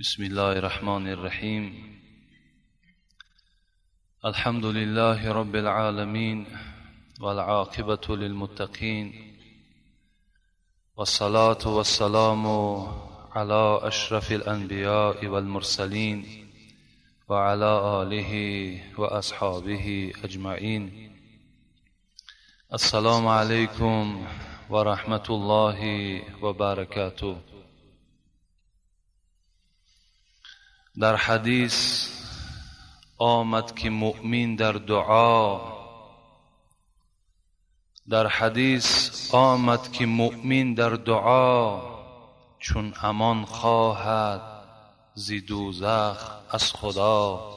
بسم الله الرحمن الرحيم. الحمد لله رب العالمين والعاقبة للمتقين والصلاة والسلام على أشرف الأنبياء والمرسلين وعلى آله وأصحابه أجمعين. السلام عليكم ورحمة الله وبركاته. در حدیث آمد که مؤمن در دعا، در حدیث آمد که مؤمن در دعا چون امان خواهد ز دوزخ از خدا،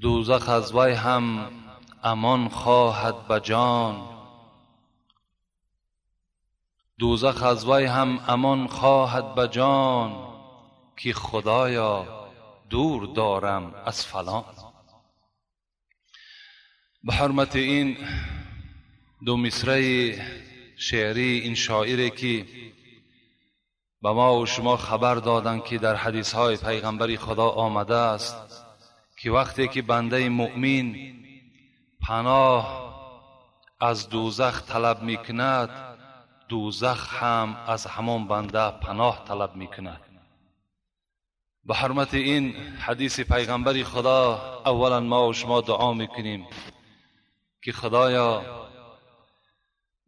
دوزخ از وی هم امان خواهد به جان، دوزخ از وی هم امان خواهد به جان که خدایا دور دارم از فلان. به حرمت این دو مصرع شعری این شاعری که به ما و شما خبر دادند که در حدیث های پیغمبری خدا آمده است که وقتی که بنده مؤمن پناه از دوزخ طلب میکند، دوزخ هم از همان بنده پناه طلب میکند. به حرمت این حدیث پیغمبری خدا اولا ما و شما دعا میکنیم که خدایا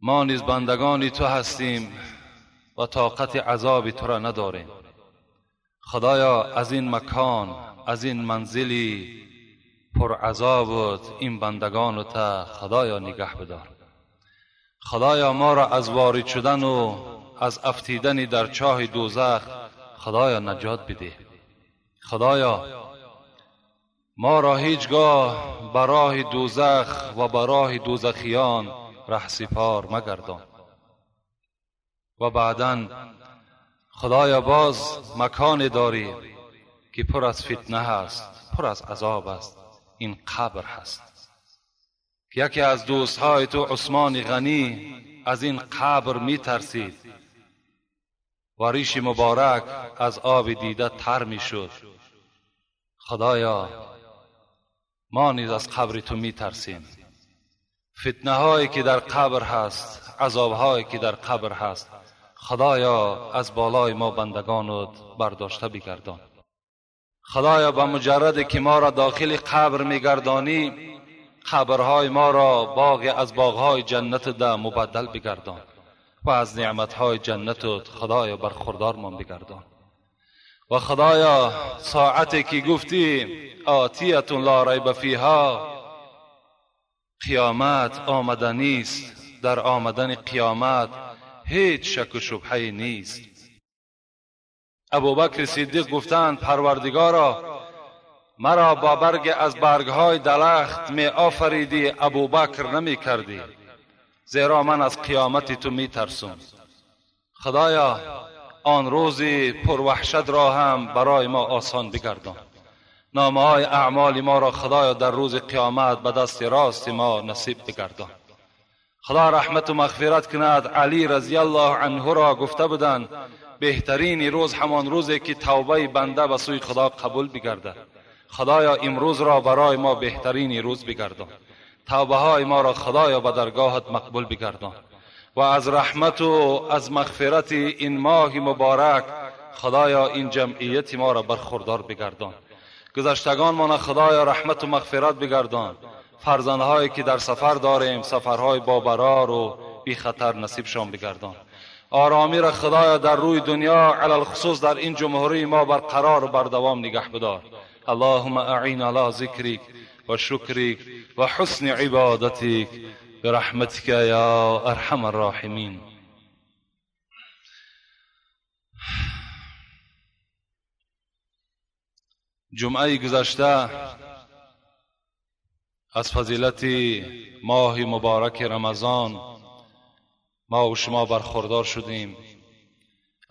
ما نیز بندگان تو هستیم و طاقت عذاب تو را نداریم. خدایا از این مکان، از این منزلی پر عذابت این بندگان تا خدایا نگه بدار. خدایا ما را از وارد شدن و از افتیدن در چاه دوزخ خدایا نجات بده. خدایا ما را هیچگاه به راه دوزخ و به راه دوزخیان رهسپار مگردان. و بعداً خدایا باز مکان داری که پر از فتنه هست، پر از عذاب است، این قبر هست. یکی از دوستهای تو عثمان غنی از این قبر می ترسید و ریش مبارک از آب دیده تر می شد. خدایا ما نیز از قبر تو می ترسیم. فتنه هایی که در قبر هست، عذاب هایی که در قبر هست، خدایا از بالای ما بندگانت برداشته بگردان. خدایا به مجرد که ما را داخل قبر میگردانی، قبرهای ما را باغ از باغهای جنت ده مبدل بگردان و از نعمتهای جنتت خدایا برخوردارمان بگردان. و خدایا ساعتی که گفتی آتیة لا ریب فیها، قیامت آمدنی است، در آمدن قیامت هیچ شک و شبهه نیست. ابوبکر صدیق گفتند پروردگارا مرا با برگ از برگهای درخت می آفریدی، ابوبکر نمی کردی، زیرا من از قیامت تو می ترسم. خدایا آن روزی پروحشت را هم برای ما آسان بگردان. نامه های اعمال ما را خدایا در روز قیامت به دست راست ما نصیب بگردان. خدا رحمت و مغفرت کند علی رضی الله عنه را گفته بودند بهترین روز همان روزی که توبه بنده به سوی خدا قبول بگردد. خدایا امروز را برای ما بهترین روز بگردان. توبه های ما را خدایا به درگاهت مقبول بگردان و از رحمت و از مغفرت این ماه مبارک خدایا این جمعیت ما را برخوردار بگردان. گذشتگان ما خدایا رحمت و مغفرت بگردان. فرزندهایی که در سفر داریم سفرهای با برار و بی خطر نصیبشان بگردان. آرامی را خدایا در روی دنیا علی الخصوص در این جمهوری ما برقرار و بردوام نگه بدار. اللهم اعین علی ذکرک و شکرک و حسن عبادتک برحمتک یا ارحم الراحمین. جمعه گذشته از فضیلت ماه مبارک رمضان ما و شما برخوردار شدیم.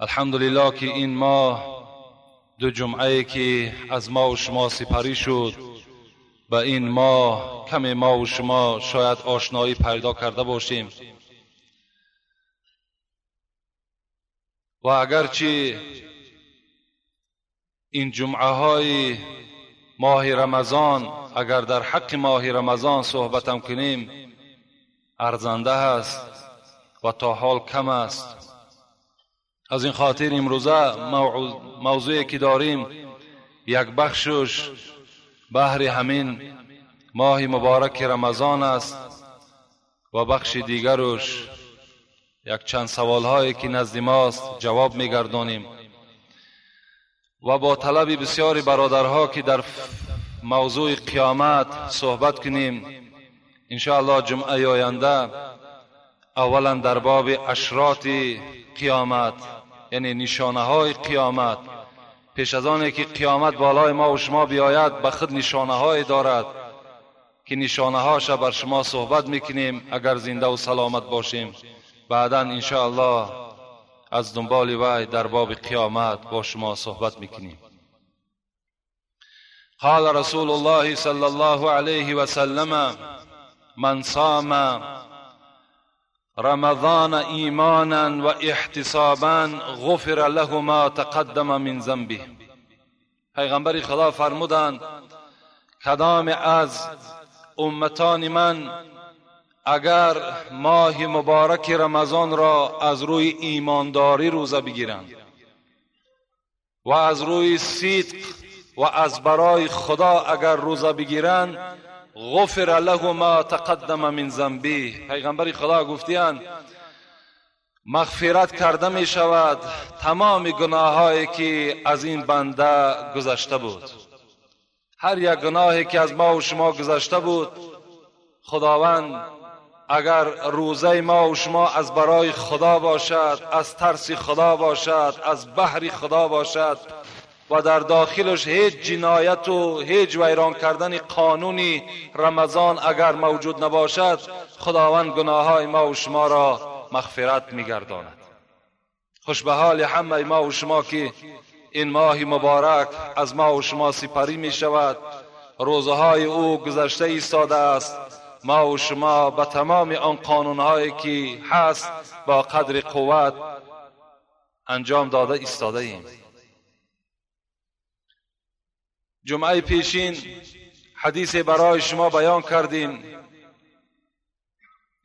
الحمدلله که این ماه دو جمعه که از ما و شما سپری شد، به این ماه کم ما و شما شاید آشنایی پیدا کرده باشیم و اگرچه این جمعه های ماه رمضان، اگر در حق ماه رمضان صحبتم کنیم ارزنده است و تا حال کم است. از این خاطر امروزه موضوعی که داریم یک بخشش بهر همین ماه مبارک رمضان است و بخش دیگرش یک چند سوال هایی که نزد ماست جواب میگردانیم و با طلب بسیاری برادرها که در موضوع قیامت صحبت کنیم، انشاءالله جمعه آینده اولا در باب اشراط قیامت، یعنی نشانه های قیامت. پیش از آنی که قیامت بالای ما و شما بیاید به خود نشانه های دارد که نشانه هاش بر شما صحبت میکنیم اگر زنده و سلامت باشیم. بعدا انشاءالله از دنبال وی در باب قیامت با شما صحبت میکنیم. قال رسول الله صلی الله علیه و سلم: من صام رمضان ایمانا و احتسابا غفر له ما تقدم من ذنبه. پیغمبر خدا فرمودند کدام از امتان من اگر ماه مبارک رمضان را از روی ایمانداری روزه بگیرند و از روی صدق و از برای خدا اگر روزه بگیرند، غفر له ما تقدم من ذنبه. پیغمبر خدا گفتیان مغفرت کرده می شود تمام گناهایی که از این بنده گذشته بود. هر یک گناهی که از ما و شما گذشته بود، خداوند اگر روزه ما و شما از برای خدا باشد، از ترس خدا باشد، از بهر خدا باشد و در داخلش هیچ جنایت و هیچ ویران کردن قانونی رمضان اگر موجود نباشد، خداوند گناههای ما و شما را مغفرت میگرداند. خوش به حال همه ما و شما که این ماه مبارک از ما و شما سپری می شود، روزهای او گذشته ایستاده است. ما و شما به تمام آن قانونهایی که هست با قدر قوت انجام داده ایستاده ایم. جمعه پیشین حدیث برای شما بیان کردیم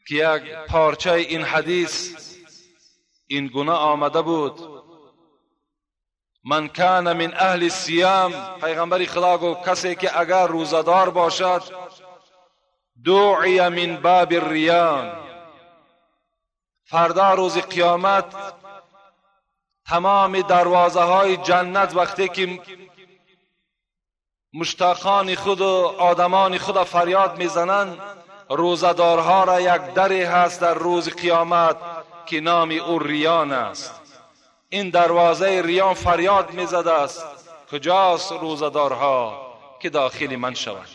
که یک پارچه این حدیث این گونه آمده بود: من کان من اهل الصیام. پیغمبر خدا گفت کسی که اگر روزه‌دار باشد، دعی من باب الریان، فردا روز قیامت تمام دروازه های جنت وقتی که مشتاقان خود و آدمان خود فریاد میزنند، روزه‌دارها را یک دری هست در روز قیامت که نام او ریان است. این دروازه ریان فریاد میزده است کجاست روزه‌دارها که داخل من شوند.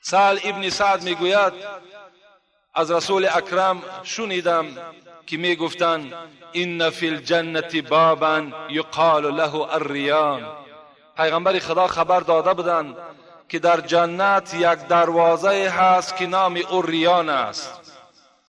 سهل ابن سعد میگوید از رسول اکرم شنیدم که میگفتند ان فی الجنة بابا یقال له الریان. پیغمبر خدا خبر داده بودند که در جنت یک دروازه هست که نام او ریان است.